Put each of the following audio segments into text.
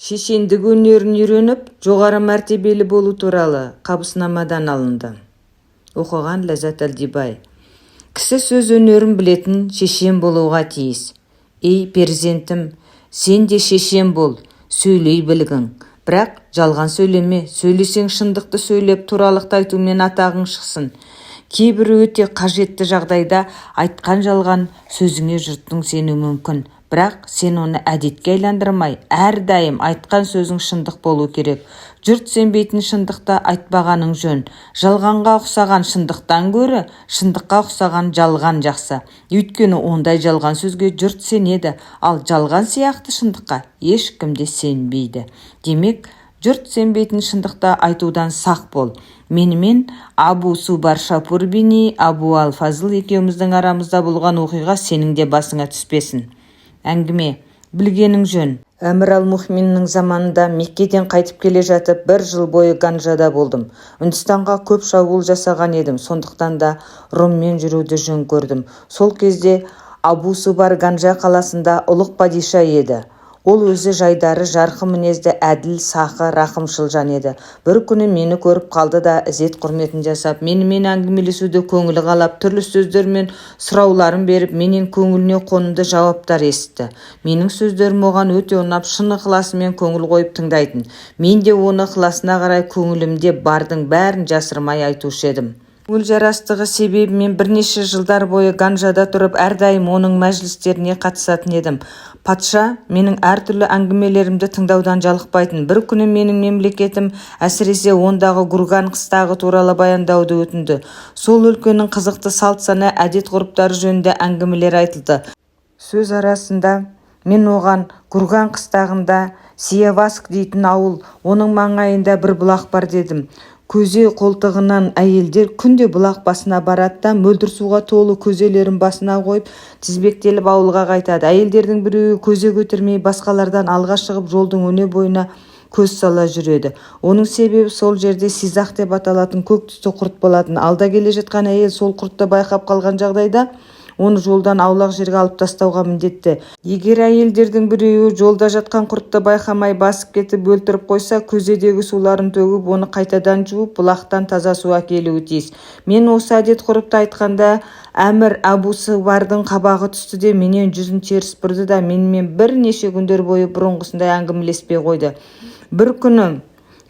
Шешендік өнерін үйреніп, жоғары мәртебелі болу туралы Қабыснамадан алынды. Оқыған Ләззат Әлдибай. Кісі сөз өнерін білетін шешен болуға тиіс. Ей, перзентім, сен де шешен бол, сөйлей білгің. Бірақ жалған сөйлеме, сөйлесең, шындықты сөйлеп, туралықты айтумен атағың шықсын. Кейбір өте қажетті жағдайда айтқан жалған сөзіңе жұрттың сенуі мүмкін. Бірақ сен оны әдетке айландырмай, әрдайым айтқан сөзің шындық болу керек. Жұрт сенбейтін шындықты айтпағаның жөн. Жалғанға ұқсаған шындықтан гөрі шындыққа ұқсаған жалған жақсы. Өйткені ондай жалған сөзге жұрт сенеді, ал жалған сияқты шындыққа ешкім де сенбейді. Демек, жұрт сенбейтін шындықты айтудан сақ бол. Менімен Абу Субар Шапур бини Абу ал Фазыл екеуміздің арамызда болған оқиға сенің де басыңа түспесін. Әңгіме. Білгенің жөн. Әмір ал-Мухминнің заманында Меккеден қайтып келе жатып, бір жыл бойы Ганжада болдым. Үндістанға көп шабуыл жасаған едім, сондықтан да Руммен жүруді жөн көрдім. Сол кезде Абу Субар Ганжа қаласында ұлық падиша еді. Ол өзі жайдары, жарқын мінезді, әділ, сақы, рақымшыл жан еді. Бір күні мені көріп қалды да, ізет-құрметін жасап, менімен әңгімелесуді көңілі қалап, түрлі сөздер мен сұрауларын беріп, менен көңіліне қонымды жауаптар есітті. Менің сөздерім оған өте ұнап, шын ықыласымен көңіл қойып тыңдайтын. Мен де оны ықыласына қарай көңілімде бардың бәрін жасырмай айтушы едім. Көңіл жарастығы себебімен бірнеше жылдар бойы Ганжада тұрып, әрдайым оның мәжілістеріне қатысатын едім. Патша менің әртүрлі әңгімелерімді тыңдаудан жалықпайтын. Бір күні менің мемлекетім, әсіресе ондағы Гурган қыстағы туралы баяндауды өтінді. Сол өлкенің қызықты салт-сана, әдет-ғұрыптары жөнінде әңгімелер айтылды. Сөз арасында мен оған: «Гурган қыстағында Сияваск дейтін ауыл, оның маңайында бір бұлақ бар», – дедім. Көзе қолтығынан әйелдер күнде бұлақ басына барады да, мөлдір суға толы көзелерін басына қойып, тізбектеліп ауылға қайтады. Әйелдердің біреуі көзе көтермей, басқалардан алға шығып, жолдың өне бойына көз сала жүреді. Оның себебі сол жерде сизақ деп аталатын көк түсті құрт болатын. Алда келе жатқан әйел сол құртты байқап қалған жағдайда, оны жолдан аулақ жерге алып тастауға міндетті. Егер әйелдердің біреуі жолда жатқан құртты байқамай басып кетіп, өлтіріп қойса, көзедегі суларын төгіп, оны қайтадан жуып, бұлақтан таза су әкелуі тиіс. Мен осы әдет-ғұрыпты айтқанда, әмір Абу Сыбардың қабағы түсті де, менен жүзін теріс бұрды да, менімен бірнеше күндер бойы бұрынғысындай әңгімелеспей қойды. Бір күні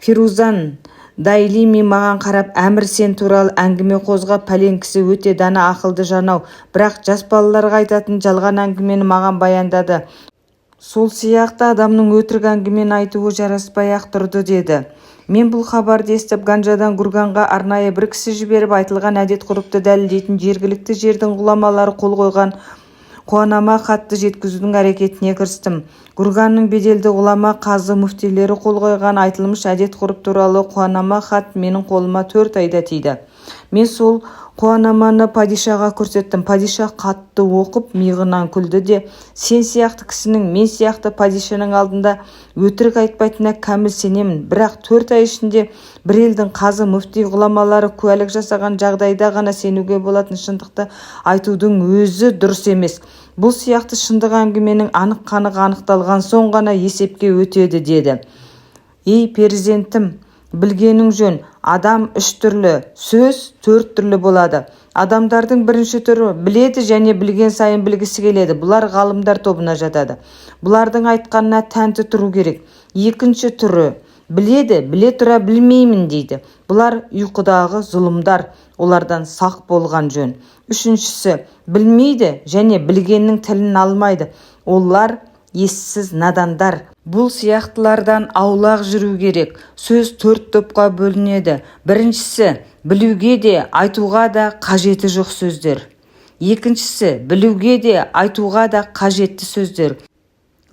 Фирузан Дайлими маған қарап: «Әмір сен туралы әңгіме қозғап, пәлен кісі өте дана, ақылды жан-ау, бірақ жас балаларға айтатын жалған әңгімені маған баяндады. Сол сияқты адамның өтірік әңгімені айтуы жараспай-ақ тұрды», – деді. Мен бұл хабарды естіп, Ганжадан Гурганға арнайы бір кісі жіберіп, айтылған әдет-ғұрыпты дәлелдейтін жергілікті жердің ғұламалары қол қойған қуанама хатты жеткізудің әрекетіне кірістім. Гурганның беделді ғұлама, қазы, мүфтилері қол қойған айтылмыш әдет-ғұрып туралы қуанама хат менің қолыма 4 айда тиді. Мен сол қуанаманы падишаға көрсеттім. Падиша хатты оқып, миығынан күлді де: «Сен сияқты кісінің мен сияқты падишаның алдында өтірік айтпайтынына кәміл сенемін. Бірақ 4 ай ішінде бір елдің қазы, мүфти, ғұламалары куәлік жасаған жағдайда ғана сенуге болатын шындықты айтудың өзі дұрыс емес. Бұл сияқты шындық әңгіменің анық-қанығы анықталған соң ғана есепке өтеді», – деді. Ей, перзентім, білгенің жөн. Адам үш түрлі, сөз төрт түрлі болады. Адамдардың бірінші түрі біледі және білген сайын білгісі келеді. Бұлар ғалымдар тобына жатады. Бұлардың айтқанына тәнті тұру керек. Екінші түрі біледі, біле тұра білмеймін дейді. Бұлар ұйқыдағы зұлымдар, олардан сақ болған жөн. Үшіншісі білмейді және білгеннің тілін алмайды. Олар ессіз надандар. Бұл сияқтылардан аулақ жүру керек. Сөз төрт топқа бөлінеді. Біріншісі – білуге де, айтуға да қажеті жоқ сөздер. Екіншісі – білуге де, айтуға да қажетті сөздер.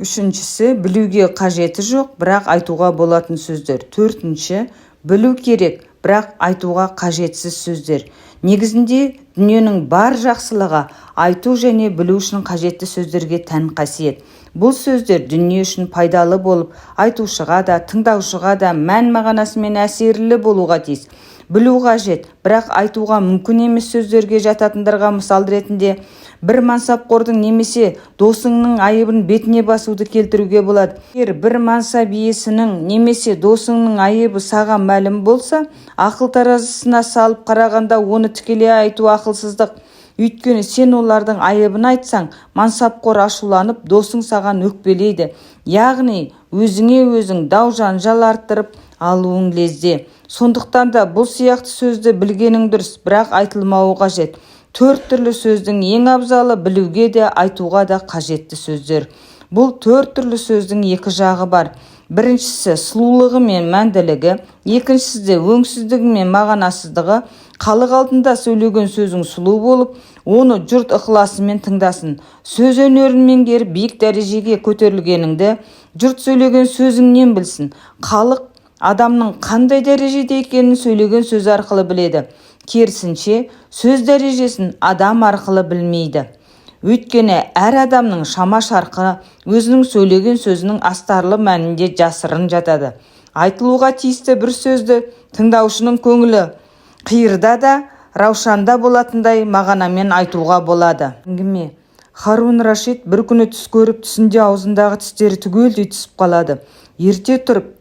Үшіншісі – білуге қажеті жоқ, бірақ айтуға болатын сөздер. Төртінші – білу керек, бірақ айтуға қажетсіз сөздер. Негізінде дүниенің бар жақсылығы айту және білу үшін қажетті сөздерге тән қасиет. Бұл сөздер дүние үшін пайдалы болып, айтушыға да, тыңдаушыға да мән-мағынасымен әсерлі болуға тиіс. Білу қажет, бірақ айтуға мүмкін емес сөздерге жататындарға мысал ретінде бір мансапқордың немесе досыңның айыбын бетіне басуды келтіруге болады. Егер бір мансап иесінің немесе досыңның айыбы саған мәлім болса, ақыл таразысына салып қарағанда, оны тікелей айту ақылсыздық. Өйткені сен олардың айыбын айтсаң, мансапқор ашуланып, досың саған өкпелейді. Яғни өзіңе-өзің дау-жанжал арттырып алуың лезде. Сондықтан да бұл сияқты сөзді білгенің дұрыс, бірақ айтылмауы қажет. Төрт түрлі сөздің ең абзалы білуге де, айтуға да қажетті сөздер. Бұл төрт түрлі сөздің екі жағы бар. Біріншісі сұлулығы мен мәнділігі, екіншісі де өңсіздігі мен мағынасыздығы. Халық алдында сөйлеген сөзің сұлу болып, оны жұрт ықыласымен тыңдасын. Сөз өнерін меңгеріп, биік дәрежеге көтерілгеніңді жұрт сөйлеген сөзіңнен білсін. Халық адамның қандай дәрежеде екенін сөйлеген сөзі арқылы біледі. Керісінше, сөз дәрежесін адам арқылы білмейді. Өйткені әр адамның шама-шарқы өзінің сөйлеген сөзінің астарлы мәнінде жасырын жатады. Айтылуға тиісті бір сөзді тыңдаушының көңілі қиырда да, раушанда болатындай мағынамен айтуға болады. Әңгіме. Харун Рашид бір күні түс көріп, түсінде аузындағы тістері түгелдей түсіп қалады. Ерте тұрып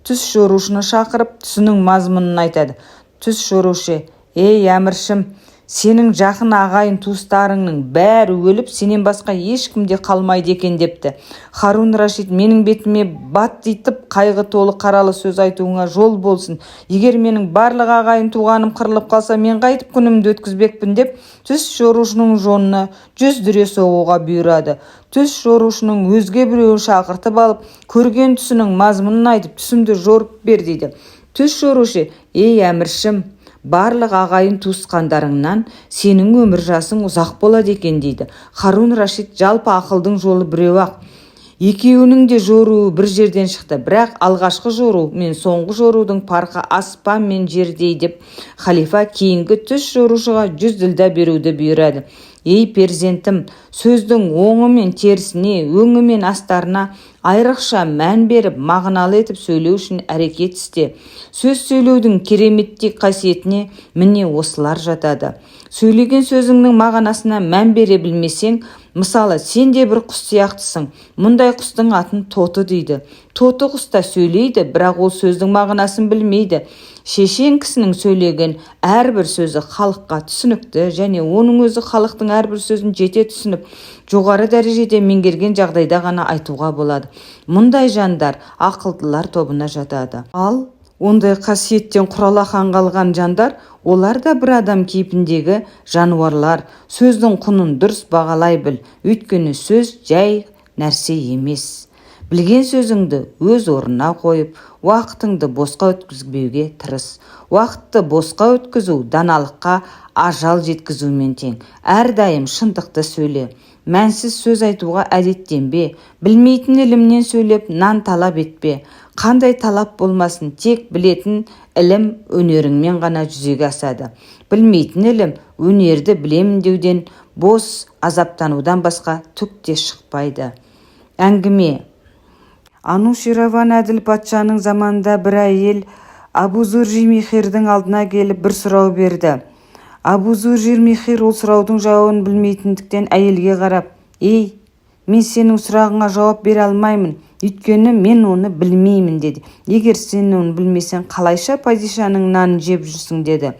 түс жорушыны шақырып, түсінің мазмұнын айтады. Түс жорушы: «Ей, әміршім, сенің жақын ағайын-туыстарыңның бәрі өліп, сенен басқа ешкім де қалмайды екен», – депті. Харун Рашид: «Менің бетіме баттитып қайғы толы қаралы сөз айтуыңа жол болсын! Егер менің барлық ағайын-туғаным қырылып қалса, мен қайтіп күнімді өткізбекпін?» – деп, түс жорушының жонына 100 дүре соғуға бұйырады. Түс жорушының өзге біреуін шақыртып алып, көрген түсінің мазмұнын айтып, «Түсімді жорып бер», – дейді. Түс жорушы: «Ей, әміршім, барлық ағайын-туысқандарыңнан сенің өмір жасың ұзақ болады екен», – дейді. Харун Рашид: «Жалпы ақылдың жолы біреу-ақ. Екеуінің де жоруы бір жерден шықты, бірақ алғашқы жору мен соңғы жорудың парқы аспан мен жердей», – деп, халифа кейінгі түс жорушыға 100 ділдә беруді бұйырады. Ей, перзентім, сөздің оңы мен терісіне, өңі мен астарына айрықша мән беріп, мағыналы етіп сөйлеу үшін әрекет істе. Сөз сөйлеудің кереметтей қасиетіне міне осылар жатады. Сөйлеген сөзіңнің мағынасына мән бере білмесең, мысалы, сен де бір құс сияқтысың. Мұндай құстың атын тоты дейді. Тоты құс та сөйлейді, бірақ ол сөздің мағынасын білмейді. Шешен кісінің сөйлеген әрбір сөзі халыққа түсінікті және оның өзі халықтың әрбір сөзін жете түсініп, жоғары дәрежеде меңгерген жағдайда ғана айтуға болады. Мұндай жандар ақылдылар тобына жатады. Ал ондай қасиеттен құралақан қалған жандар, олар да бір адам кейпіндегі жануарлар. Сөздің құнын дұрыс бағалай біл, өйткені сөз жай нәрсе емес. Білген сөзіңді өз орнына қойып, уақытыңды босқа өткізбеуге тырыс. Уақытты босқа өткізу даналыққа ажал жеткізумен тең. Әрдайым шындықты сөйле. Мәнсіз сөз айтуға әдеттенбе. Білмейтін ілімнен сөйлеп, нан талап етпе. Қандай талап болмасын, тек білетін ілім өнеріңмен ғана жүзеге асады. Білмейтін ілім өнерді білемін деуден бос азаптанудан басқа түк те шықпайды. Әңгіме. Анушираван әділ патшаның заманында бір әйел Абузуржи-Мехирдің алдына келіп, бір сұрау берді. Абузуржи-Мехир ол сұраудың жауабын білмейтіндіктен, әйелге қарап: «Ей, мен сенің сұрағыңа жауап бере алмаймын, өйткені мен оны білмеймін», – деді. «Егер сен оны білмесең, қалайша падишаның нанын жеп жүрсің?» – деді.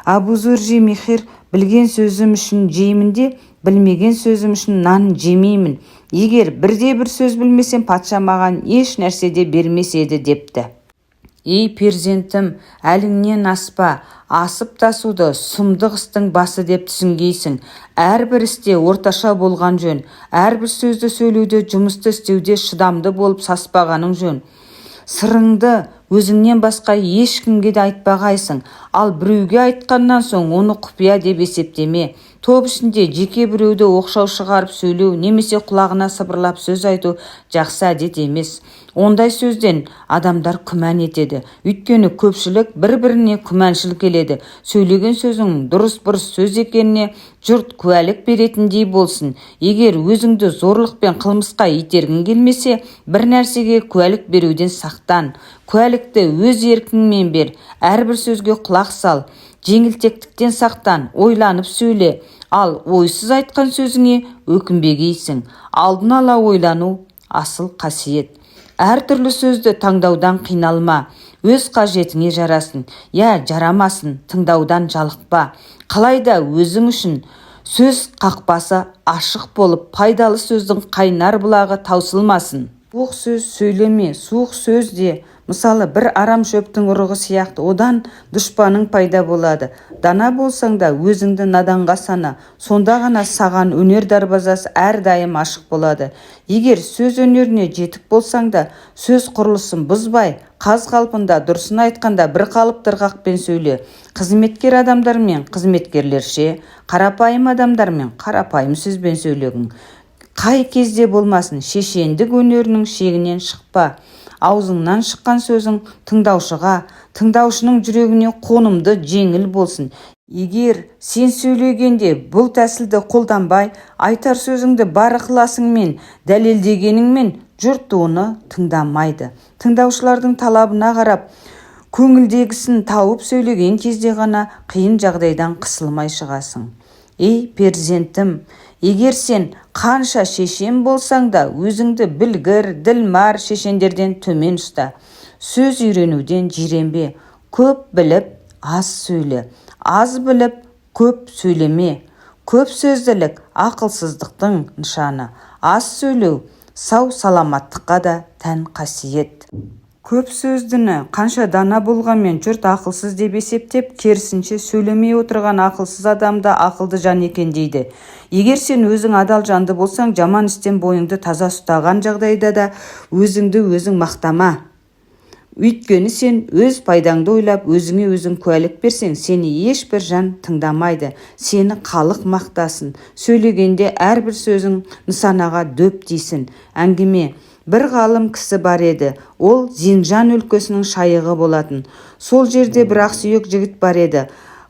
Абузуржи-Мехир: «Білген сөзім үшін жеймін де, білмеген сөзім үшін нан жемеймін. Егер бірде-бір сөз білмесем, патша маған еш нәрсе де бермес еді», – депті. Ей, перзентім, әліңнен аспа. Асып-тасуды сұмдық істің басы деп түсінгейсің. Әрбір істе орташа болған жөн. Әрбір сөзді сөйлеуде, жұмысты істеуде шыдамды болып, саспағаның жөн. Сырыңды өзіңнен басқа ешкімге де айтпағайсың. Ал біреуге айтқаннан соң, оны құпия деп есептеме. Топ ішінде жеке біреуді оқшау шығарып сөйлеу немесе құлағына сыбырлап сөз айту жақсы әдет емес. Ондай сөзден адамдар күмән етеді. Өйткені көпшілік бір-біріне күмәншіл келеді. Сөйлеген сөзің дұрыс-бұрыс сөз екеніне жұрт куәлік беретіндей болсын. Егер өзіңді зорлықпен қылмысқа итергің келмесе, бір нәрсеге куәлік беруден сақтан. Куәлікті өз еркіңмен бер. Әрбір сөзге құлақ сал. Жеңілтектіктен сақтан, ойланып сөйле. Ал ойсыз айтқан сөзіңе өкінбегейсің. Алдын ала ойлану асыл қасиет. Әртүрлі сөзді таңдаудан қиналма. Өз қажетіңе жарасын, я жарамасын, тыңдаудан жалықпа. Қалайда өзің үшін сөз қақпасы ашық болып, пайдалы сөздің қайнар бұлағы таусылмасын. Суық сөз сөйлеме. Суық сөз де, мысалы, бір арам шөптің ұрығы сияқты, одан дұшпаның пайда болады. Дана болсаң да, өзіңді наданға сана. Сонда ғана саған өнер дарбазасы әрдайым ашық болады. Егер сөз өнеріне жетік болсаң да, сөз құрылысын бұзбай, қаз қалпында, дұрысын айтқанда, бір қалыпты ырғақпен сөйле. Қызметкер адамдармен қызметкерлерше, қарапайым адамдармен қарапайым сөзбен сөйлегін. Қай кезде болмасын, шешендік өнерінің шегінен шықпа. Аузыңнан шыққан сөзің тыңдаушыға, тыңдаушының жүрегіне қонымды, жеңіл болсын. Егер сен сөйлегенде бұл тәсілді қолданбай, айтар сөзіңді бар ықыласыңмен дәлелдегеніңмен, жұрт оны тыңдамайды. Тыңдаушылардың талабына қарап, көңілдегісін тауып сөйлеген кезде ғана қиын жағдайдан қысылмай шығасың. Ей, перзентім, егер сен қанша шешен болсаң да, өзіңді білгір, ділмар шешендерден төмен ұста. Сөз үйренуден жиренбе. Көп біліп, аз сөйле. Аз біліп, көп сөйлеме. Көп сөзділік ақылсыздықтың нышаны. Аз сөйлеу сау-саламаттыққа да тән қасиет. Көп сөздіні қанша дана болғанмен, жұрт ақылсыз деп есептеп, керісінше, сөйлемей отырған ақылсыз адамды ақылды жан екен дейді. Егер сен өзің адал жанды болсаң, жаман істен бойыңды таза ұстаған жағдайда да, өзіңді өзің мақтама. Өйткені сен өз пайдаңды ойлап, өзіңе өзің куәлік берсең, сені ешбір жан тыңдамайды. Сені халық мақтасын. Сөйлегенде әрбір сөзің нысанаға дөп тисін. Әңгіме. Бір ғалым кісі бар еді. Ол Зинжан өлкесінің шайығы болатын. Сол жерде бір ақсүйек жігіт бар еді.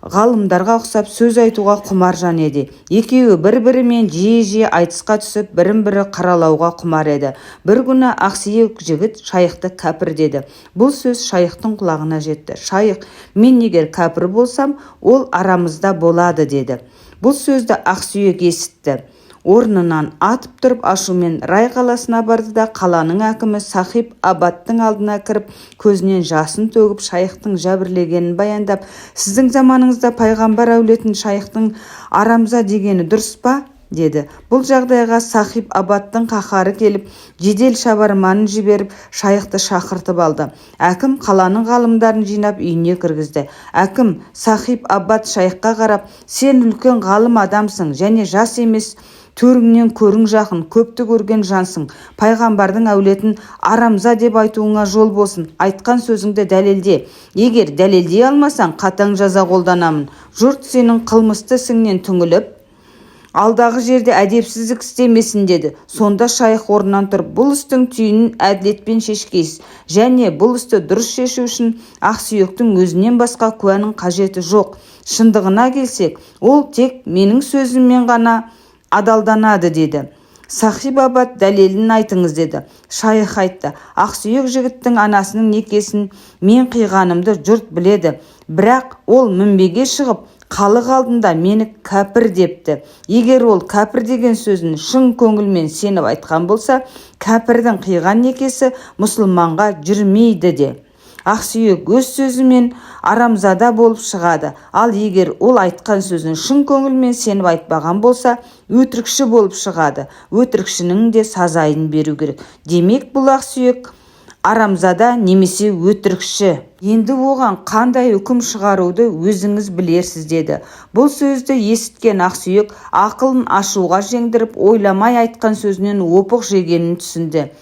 Ғалымдарға ұқсап сөз айтуға құмар жан еді. Екеуі бір-бірімен жиі-жиі айтысқа түсіп, бірін-бірі қаралауға құмар еді. Бір күні ақсүйек жігіт шайықты кәпір деді. Бұл сөз шайықтың құлағына жетті. Шайық: «Мен егер кәпір болсам, ол арамызда болады», – деді. Бұл сөзді ақсүйек есітті. Орнынан атып тұрып, ашумен Рай қаласына барды да, қаланың әкімі Сахиб Аббаттың алдына кіріп, көзінен жасын төгіп, шайықтың жәбірлегенін баяндап: «Сіздің заманыңызда пайғамбар әулетін шайықтың арамза дегені дұрыс па?» – деді. Бұл жағдайға Сахиб Аббаттың қаһары келіп, жедел шабарманын жіберіп, шайықты шақыртып алды. Әкім қаланың ғалымдарын жинап, үйіне кіргізді. Әкім Сахиб Аббат шайыққа қарап: «Сен үлкен ғалым адамсың және жас емес, төріңнен көрің жақын, көпті көрген жансың. Пайғамбардың әулетін арамза деп айтуыңа жол болсын. Айтқан сөзіңді дәлелде. Егер дәлелдей алмасаң, қатаң жаза қолданамын. Жұрт сенің қылмысты ісіңнен түңіліп, алдағы жерде әдепсіздік істемесін», – деді. Сонда шайх орнынан тұрып: «Бұл істің түйінін әділетпен шешкейсіз және бұл істі дұрыс шешу үшін ақсүйектің өзінен басқа куәнің қажеті жоқ. Шындығына келсек, ол тек менің сөзіммен ғана адалданады», – деді. Сахиб Аббат: «Дәлелін айтыңыз», – деді. Шайх айтты: «Ақсүйек жігіттің анасының некесін мен қиғанымды жұрт біледі. Бірақ ол мінбеге шығып, халық алдында мені кәпір депті. Егер ол кәпір деген сөзін шын көңілмен сеніп айтқан болса, кәпірдің қиған некесі мұсылманға жүрмейді де, ақсүйек өз сөзімен арамзада болып шығады. Ал егер ол айтқан сөзін шын көңілмен сеніп айтпаған болса, өтірікші болып шығады. Өтірікшінің де сазайын беру керек. Демек, бұл ақсүйек арамзада немесе өтірікші. Енді оған қандай үкім шығаруды өзіңіз білерсіз», – деді. Бұл сөзді есіткен ақсүйек ақылын ашуға жеңдіріп, ойламай айтқан сөзінен опық жегенін түсінді.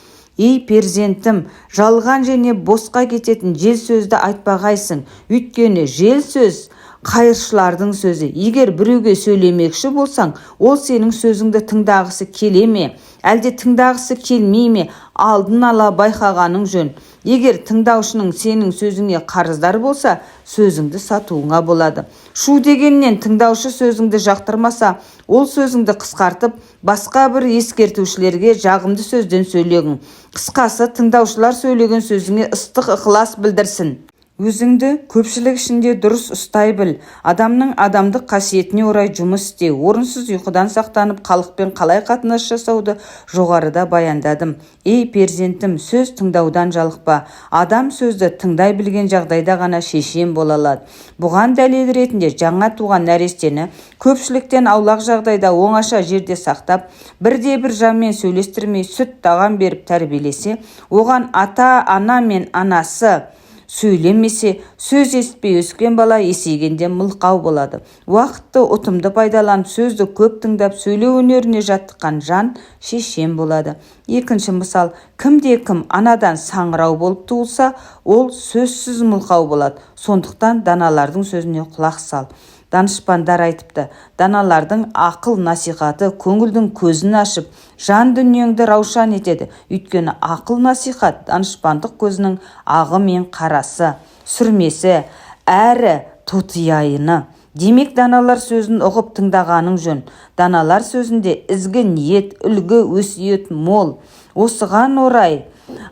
Ей, перзентім, жалған және босқа кететін жел сөзді айтпағайсың. Өйткені жел сөз Қайыршылардың сөзі. Егер біреуге сөйлемекші болсаң, ол сенің сөзіңді тыңдағысы келе ме, әлде тыңдағысы келмей ме, алдын ала байқағаның жөн. Егер тыңдаушының сенің сөзіңе қарыздар болса, сөзіңді сатуыңа болады. Шу дегеннен тыңдаушы сөзіңді жақтырмаса, ол сөзіңді қысқартып, басқа бір ескертушілерге жағымды сөзден сөйлегін. Қысқасы, тыңдаушылар сөйлеген сөзіңе ыстық ықылас білдірсін. Өзіңді көпшілік ішінде дұрыс ұстай біл. Адамның адамдық қасиетіне орай жұмыс істе. Орынсыз ұйқыдан сақтанып, халықпен қалай қатынас жасауды жоғарыда баяндадым. Ей, перзентім, сөз тыңдаудан жалықпа. Адам сөзді тыңдай білген жағдайда ғана шешен бола алады. Бұған дәлел ретінде жаңа туған нәрестені көпшіліктен аулақ жағдайда, оңаша жерде сақтап, бірде-бір жанмен сөйлестірмей, сүт тағам беріп тәрбиелесе, оған ата-ана мен анасы сөйлемесе, сөз есітпей өскен бала есейгенде мылқау болады. Уақытты ұтымды пайдаланып, сөзді көп тыңдап, сөйлеу өнеріне жаттыққан жан шешен болады. Екінші мысал: кімде-кім анадан саңырау болып туылса, ол сөзсіз мылқау болады. Сондықтан даналардың сөзіне құлақ сал. Данышпандар айтыпты: даналардың ақыл насихаты көңілдің көзін ашып, жан дүниеңді раушан етеді. Өйткені ақыл насихат данышпандық көзінің ағы мен қарасы, сүрмесі әрі тотияйыны. Демек, даналар сөзін ұғып тыңдағаның жөн. Даналар сөзінде ізгі ниет, үлгі өсиет мол. Осыған орай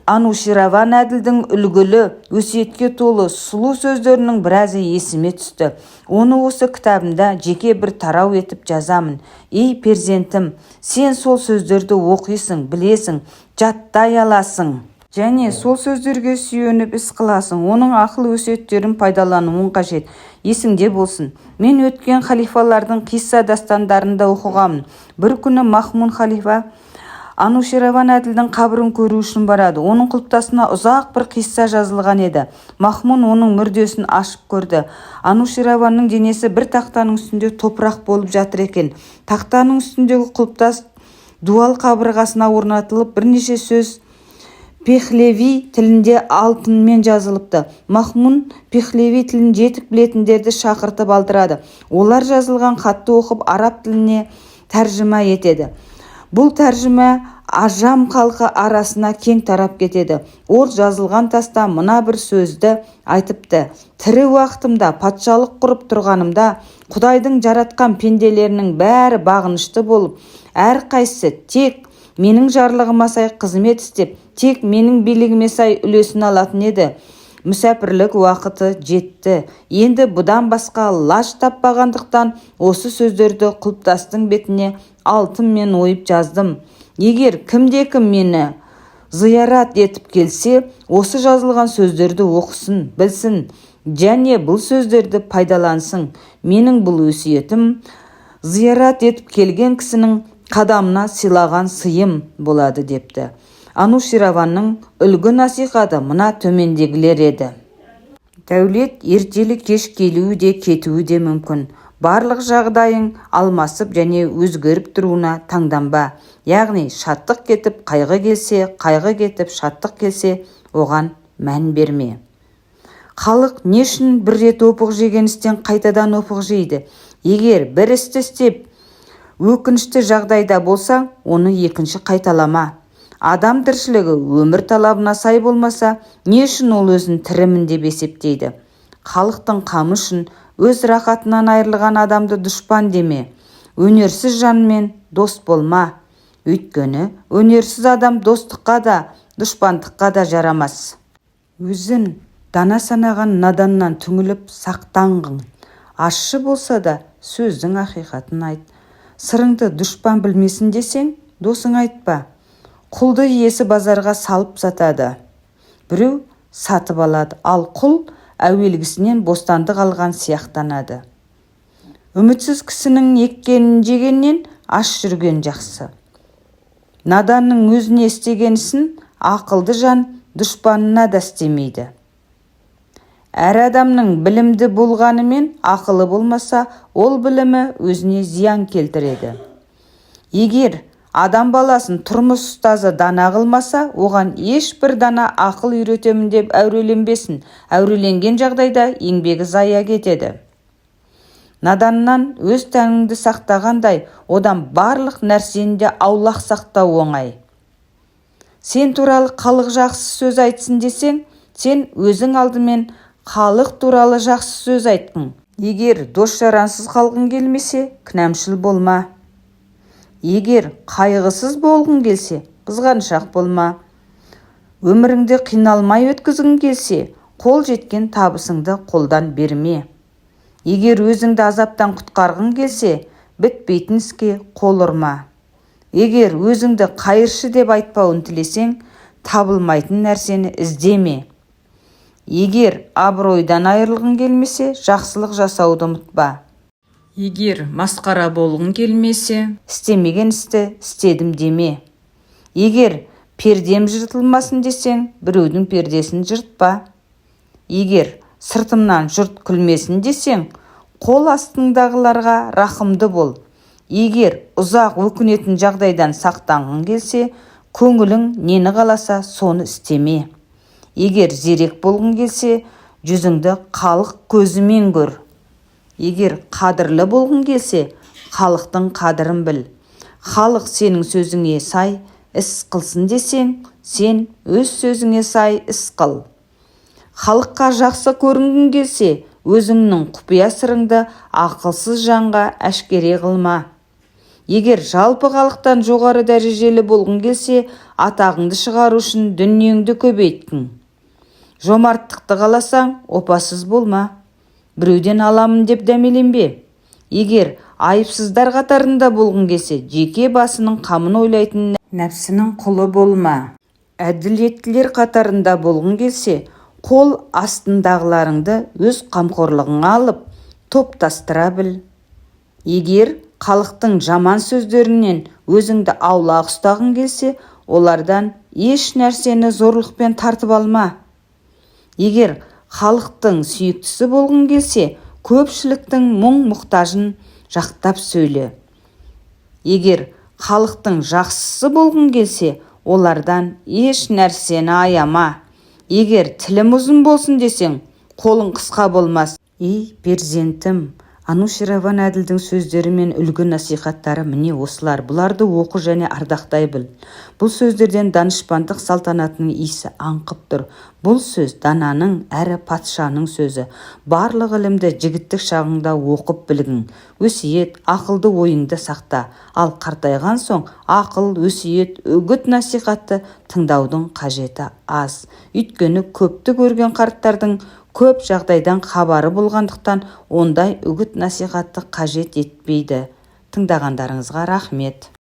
Анушираван Әділдің үлгілі өсиетке толы сұлу сөздерінің біразы есіме түсті. Оны осы кітабымда жеке бір тарау етіп жазамын. Ей, перзентім, сен сол сөздерді оқисың, білесің, жаттай аласың және сол сөздерге сүйеніп іс қыласың, оның ақыл өсиеттерін пайдалануың қажет. Есіңде болсын, мен өткен халифалардың қисса дастандарында оқығанмын. Бір күні Махмұн халифа Анушираван Әділдің қабірін көру үшін барады. Оның құлпытасына ұзақ бір қисса жазылған еді. Махмұн оның мүрдесін ашып көрді. Анушираванның денесі бір тақтаның үстінде топырақ болып жатыр екен. Тақтаның үстіндегі құлпытас дуал қабырғасына орнатылып, бірнеше сөз пехлеви тілінде алтынмен жазылыпты. Махмұн пехлеви тілін жетік білетіндерді шақыртып алдырады. Олар жазылған хатты оқып, араб тіліне тәржіма етеді. Бұл тәржіма ажам халқы арасына кең тарап кетеді. Ол жазылған таста мына бір сөзді айтыпты: «Тірі уақытымда, патшалық құрып тұрғанымда, Құдайдың жаратқан пенделерінің бәрі бағынышты болып, әрқайсысы тек менің жарлығыма сай қызмет істеп, тек менің билігіме сай үлесін алатын еді. Мүсәпірлік уақыты жетті. Енді бұдан басқа лаж таппағандықтан, осы сөздерді құлпытастың бетіне алтынмен ойып жаздым. Егер кімде-кім мені зиярат етіп келсе, осы жазылған сөздерді оқысын, білсін және бұл сөздерді пайдалансын. Менің бұл өсиетім зиярат етіп келген кісінің қадамына сыйлаған сыйым болады», – депті. Анушираванның үлгі насихаты мына төмендегілер еді: Дәулет ертелі-кеш келуі де, кетуі де мүмкін. Барлық жағдайың алмасып және өзгеріп тұруына таңданба. Яғни шаттық кетіп, қайғы келсе, қайғы кетіп, шаттық келсе, оған мән берме. Халық не үшін бір рет опық жеген істен қайтадан опық жейді? Егер бір істі істеп, өкінішті жағдайда болсаң, оны екінші қайталама. Адам тіршілігі өмір талабына сай болмаса, не үшін ол өзін тірімін деп есептейді? Халықтың қамы үшін өз рахатынан айырылған адамды дұшпан деме. Өнерсіз жанмен дос болма, өйткені өнерсіз адам достыққа да, дұшпандыққа да жарамас. Өзін дана санаған наданнан түңіліп, сақтанғын. Ащы болса да, сөздің ақиқатын айт. Сырыңды дұшпан білмесін десең, досыңа айтпа. Құлды иесі базарға салып сатады, біреу сатып алады, ал құл әуелгісінен бостандық алған сияқтанады. Үмітсіз кісінің еккенін жегеннен, аш жүрген жақсы. Наданның өзіне істеген ісін ақылды жан дұшпанына да істемейді. Әр адамның білімді болғанымен, ақылы болмаса, ол білімі өзіне зиян келтіреді. Егер адам баласын тұрмыс ұстазы дана қылмаса, оған ешбір дана ақыл үйретемін деп әуреленбесін. Әуреленген жағдайда еңбегі зая кетеді. Наданнан өз тәніңді сақтағандай, одан барлық нәрсені де аулақ сақтау оңай. Сен туралы халық жақсы сөз айтсын десең, сен өзің алдымен халық туралы жақсы сөз айтқын. Егер дос-жарансыз қалғың келмесе, кінәмшіл болма. Егер қайғысыз болғың келсе, қызғаншақ болма. Өміріңді қиналмай өткізгің келсе, қол жеткен табысыңды қолдан берме. Егер өзіңді азаптан құтқарғың келсе, бітпейтін іске қол ұрма. Егер өзіңді қайыршы деп айтпауын тілесең, табылмайтын нәрсені іздеме. Егер абыройдан айырылғың келмесе, жақсылық жасауды ұмытпа. Егер масқара болғың келмесе, істемеген істі істедім деме. Егер пердем жыртылмасын десең, біреудің пердесін жыртпа. Егер сыртымнан жұрт күлмесін десең, қол астыңдағыларға рақымды бол. Егер ұзақ өкінетін жағдайдан сақтанғың келсе, көңілің нені қаласа, соны істеме. Егер зерек болғың келсе, жүзіңді халық көзімен көр. Егер қадірлі болғың келсе, халықтың қадірін біл. Халық сенің сөзіңе сай іс қылсын десең, сен өз сөзіңе сай іс қыл. Халыққа жақсы көрінгің келсе, өзіңнің құпия сырыңды ақылсыз жанға әшкере қылма. Егер жалпы халықтан жоғары дәрежелі болғың келсе, атағыңды шығару үшін дүниеңді көбейткін. Жомарттықты қаласаң, опасыз болма. Біреуден аламын деп дәмеленбе. Егер айыпсыздар қатарында болғың келсе, жеке басының қамын ойлайтын нәпсінің құлы болма. Әділеттілер қатарында болғың келсе, қол астындағыларыңды өз қамқорлығыңа алып, топтастыра біл. Егер халықтың жаман сөздерінен өзіңді аулақ ұстағың келсе, олардан еш нәрсені зорлықпен тартып алма. Егер халықтың сүйіктісі болғың келсе, көпшіліктің мұң-мұқтажын жақтап сөйле. Егер халықтың жақсысы болғың келсе, олардан еш нәрсені аяма. Егер тілім ұзын болсын десең, қолың қысқа болмас. Ей, перзентім, Анушираван Әділдің сөздері мен үлгі насихаттары міне осылар. Бұларды оқы және ардақтай біл. Бұл сөздерден данышпандық салтанатының иісі аңқып тұр. Бұл сөз дананың әрі патшаның сөзі. Барлық ілімді жігіттік шағыңда оқып білгін. Өсиет, ақылды ойыңды сақта. Ал қартайған соң ақыл, өсиет, үгіт насихатты тыңдаудың қажеті аз. Өйткені көпті көрген қарттардың көп жағдайдан хабары болғандықтан, ондай үгіт насихатты қажет етпейді. Тыңдағандарыңызға рахмет.